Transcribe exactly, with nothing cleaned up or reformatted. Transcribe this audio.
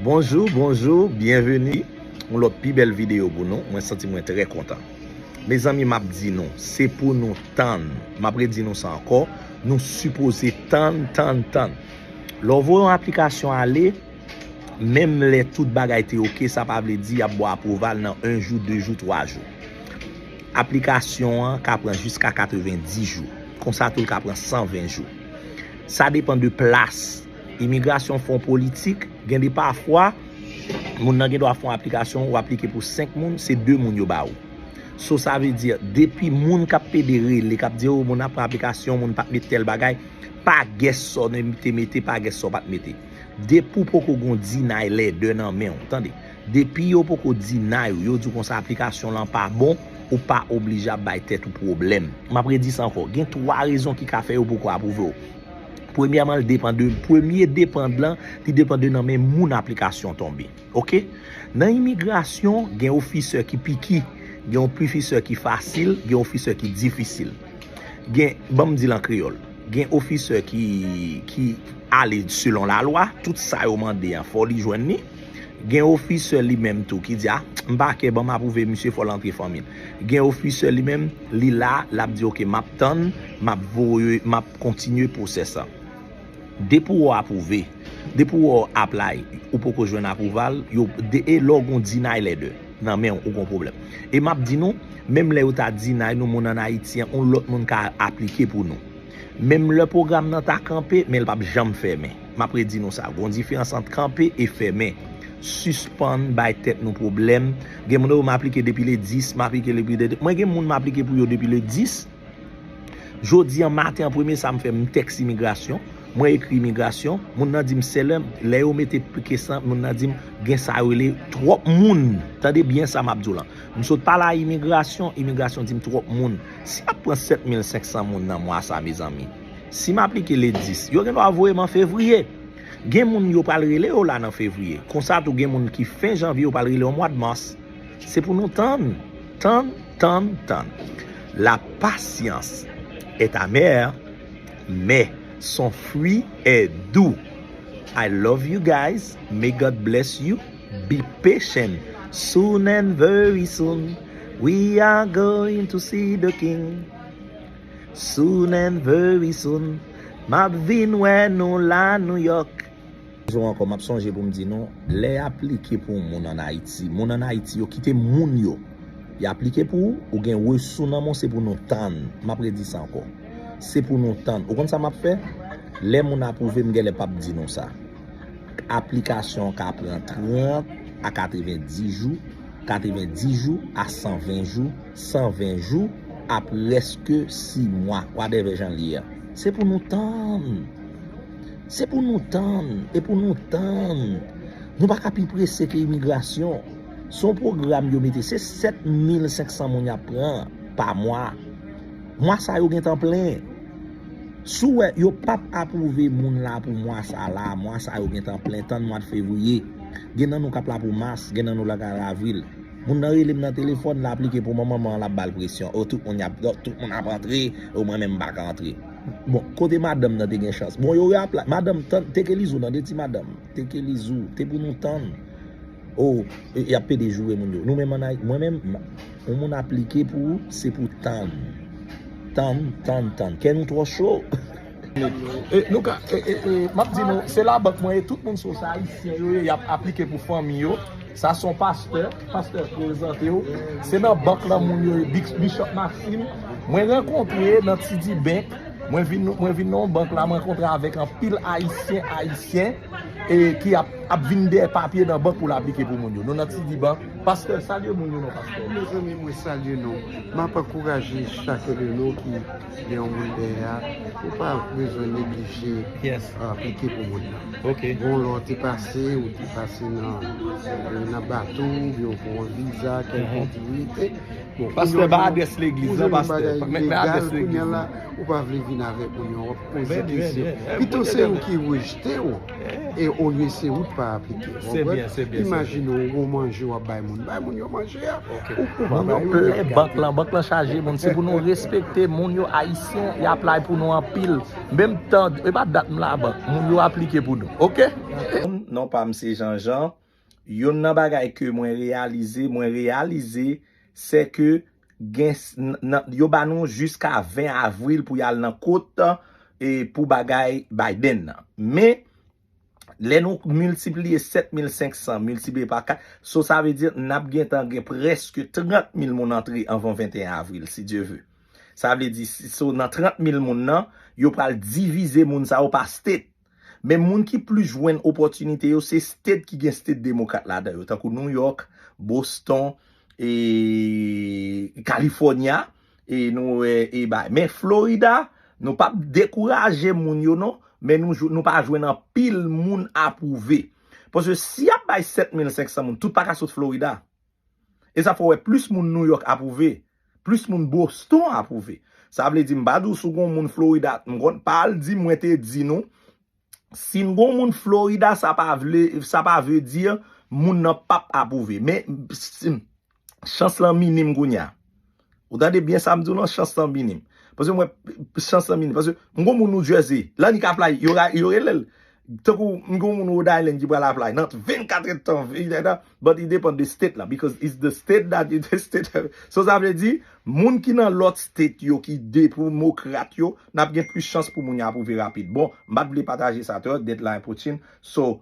Bonjou, bonjou, byenveni. Yon lòt pi bèl videyo pou nou. Mwen santi mwen trè kontan. Mezanmi, m ap di nou, se pou nou tann. M ap redi nou sa ankò. Nou sipoze tann, tann, tann. Lè w voye yon aplikasyon ale, menm lè tout bagay te oke, sa pa vle di y ap ba w apwouval nan en jou, de jou, twa jou. Aplikasyon an ka pran jiska katrevenndis jou. Konsa tou, l ka pran san ven jou. Sa depann de plas. Imigrasyon fè yon politik, gen de pafwa, moun nan gen dwa fè yon aplikasyon, ou aplike pou senk moun, se de moun yo ba ou. So, sa vle di, depi moun k ap pede rele, k ap di, "O, moun ap pran aplikasyon, moun pa t met tèl bagay," pa gès sa w te mete, pa gès sa w pa t mete. Depi w poko gon deny letter nan men w, tande. Depi yo poko deny ou, yo di w konsa aplikasyon lan pa bon, ou pa oblije ap bay tèt ou pwoblèm. M ap redi sa ankò, gen twa rezon ki ka fè yo poko apwouve w. Premyèman, li depann de, premye depann lan, li depann de nan men moun aplikasyon tonbe. Oke? Nan imigrasyon, gen ofisè ki piki, gen ofisè ki fasil, gen ofisè ki difisil. Gen, ban m di l an kreyòl, gen ofisè ki, ki ale selon lalwa, tout sa yo mande an, fò li jwenn li. Gen ofisè li menm tou ki di, "A, m pa kè, ban m apwouve misye, fò l antre fanmi l." Gen ofisè li menm, li la, l ap di, "Oke, m ap tann, m ap voye, m ap kontinye pwosès lan." Depi w apwouve, depi w apply, ou poko jwenn apwouval, yo, de, e lè w gon deny letter nan men w, ou gon pwoblèm. E m ap di nou, menm lè yo ta deny nou, moun ann Ayiti an, yon lòt moun ka aplike pou nou. Menm lè pwogram nan ta kanpe, men l p ap janm fèmen. M ap redi nou sa, gon diferans ant kanpe e fèmen. Sispann bay tèt nou pwoblèm. Gen moun yo, "M aplike depi le dis, m aplike depi le," mwen gen moun m aplike pou yo depi le dis. Jodi an maten an, premye sa m fè, m tèks imigrasyon, mwen ekri imigrasyon, moun nan di m sèlè, lè yo mete kesyon, moun nan di m gen sa yo rele twòp moun. Tande byen sa m ap di w lan. M sot pale a imigrasyon, imigrasyon di m twòp moun. Si y ap pran sèt mil senk san moun nan mwa sa, mezanmi, si m aplike le dis, yo gen dwa voye m an fevriye. Gen moun yo pral rele yo la nan fevriye. Konsa tou gen moun ki fen janvye yo pral rele yo mwa mas. Se pou nou tann, tann, tann, tann. La patience est amère, mais son fruit est doux. I love you guys. May God bless you. Be patient. Soon and very soon, we are going to see the king. Soon and very soon, m ap vin wè nou la New York. Jou ankò, m ap sonje pou m di nou, lè y aplike pou yon moun ann Ayiti, moun ann Ayiti yo kite moun yo. Y aplike pou ou, ou gen resous nan men w, se pou nou tann. M ap redi sa ankò. Se pou nou tann. Ou konn sa m ap fè? Lè moun apwouve, m genlè p ap di nou sa. Aplikasyon an ka pran trant a katrevenndis jou, katrevenndis jou a san ven jou, san ven jou a prèske sis mwa, whatever jan l ye a. Se pou nou tann. Se pou nou tann, e pou nou tann. Nou pa ka pi prese ke imigrasyon. Se yon pwogram yo mete, se sèt mil senk san moun y ap pran pa mwa. Mwa sa yo gentan plen. Si w wè yo p ap apwouve moun la pou mwa sa la, mwa sa yo gentan plen, tann mwa fevriye. Gen nan nou k ap la pou mas, gen nan nou la k al avril. Moun nan rele m nan telefòn, l aplike pou mwen, manman l ap ba l presyon. O, tout moun y ap, tout moun ap antre, o, mwen menm m pa ka antre. Bon, kote madanm nan te gen chans? Bon, yo reaplay. Madanm, tann, te ke Lizou nan, de ti madanm. Te ke Lizou, te pou nou tann. O, e, y ap pede joure moun yo. Nou menm ann Ayiti, mwen menm, m, yon moun aplike pou ou, se pou tann. Tann, tann, tann. Kè nou twò cho. E, nou ka, e, e, e, m ap di nou, se labank mwen ye, tout moun sou sa, Ayisyen yo ye, y ap aplike pou fanmi yo. Sa se yon pastè, pastè prezante w. Se nan bank lan moun yo ye, Bishop Maxime. Mwen rankontre nan T D Bank, mwen vin, mwen vin nan yon bank la, mwen rankontre avèk anpil Ayisyen, Ayisyen, e ki ap, ap vin dèyè papye nan bank pou l aplike pou moun yo. Nou nan T D Bank. Pastè, salye moun yo non, pastè. Mezanmi, mwen salye nou. M ap ankouraje chak de nou ki gen yon moun dèyè a, ou pa bezwen neglije aplike pou moun nan. Bon, lè w te pase, ou te pase nan, nan bato, oubyen w pran yon viza, kèlkonk ou rete. Bon, pastè, ba adrès legliz la, pastè. Men, men adrès legliz la. Ou pa vle vin avèk moun yo, w ap poze kesyon. Pito se yo ki rejte w, e olye se ou pa aplike. Se byen, se byen. Imajine w gwo manje w ap bay moun. Bay moun yo manje a. Ou, ou pa bay yo. Plen bank lan, bank lan chaje moun. Se pou nou respekte moun yo, Ayisyen, y ap lay pou nou anpil. Menm tan, e pa dat m la bank, moun yo aplike pou nou. Oke? Non pa m se Jean Jean. Youn nan bagay ke mwen reyalize, mwen reyalize, se ke gen, yo ba nou jiska ven avril pou y al nan kot e pou bagay Biden nan. Men, lè nou miltipliye sèt mil senk san miltipliye pa kat, so sa vle di n ap gentan gen prèske trant mil moun antre anvan venteyen avril, si Dye ve. Sa vle di, so nan trant mil moun nan, yo pral divize moun sa yo pa state. Men moun ki plis jwenn opòtinite yo, se state ki gen state demokrat ladan yo, tankou New York, Boston, e California, e nou wè, e bay. Men Florida, nou p ap dekouraje moun yo non, men nou, nou pa jwenn anpil moun apwouve. Paske si y ap bay sèt mil senk san moun, tout pa ka sot Florida. E sa fè w wè plis moun New York apwouve, plis moun Boston apwouve. Sa vle di, m pa di w si w gen yon moun Florida, m konn pa al di mwen te di nou, si n gen yon moun Florida, sa pa vle, sa pa vle di moun nan p ap apwouve. Men, si, chans lan minim kounye a. Ou tande byen sa m di w lan, chans lan minim. Paske mwen, chans lan minim. Paske m gon moun New Jersey, la ni ka fly, yo, yo rele l. Tankou m gon moun Rhode Island ki pral apply nan vennkat èdtan, but it depend de state la, because it's the state that you the state. So sa vle di, moun ki nan lòt state yo ki demokrat yo, n ap gen plis chans pou moun yo apwouve rapid. Bon, m pa t vle pataje sa twò, deadline approaching. So,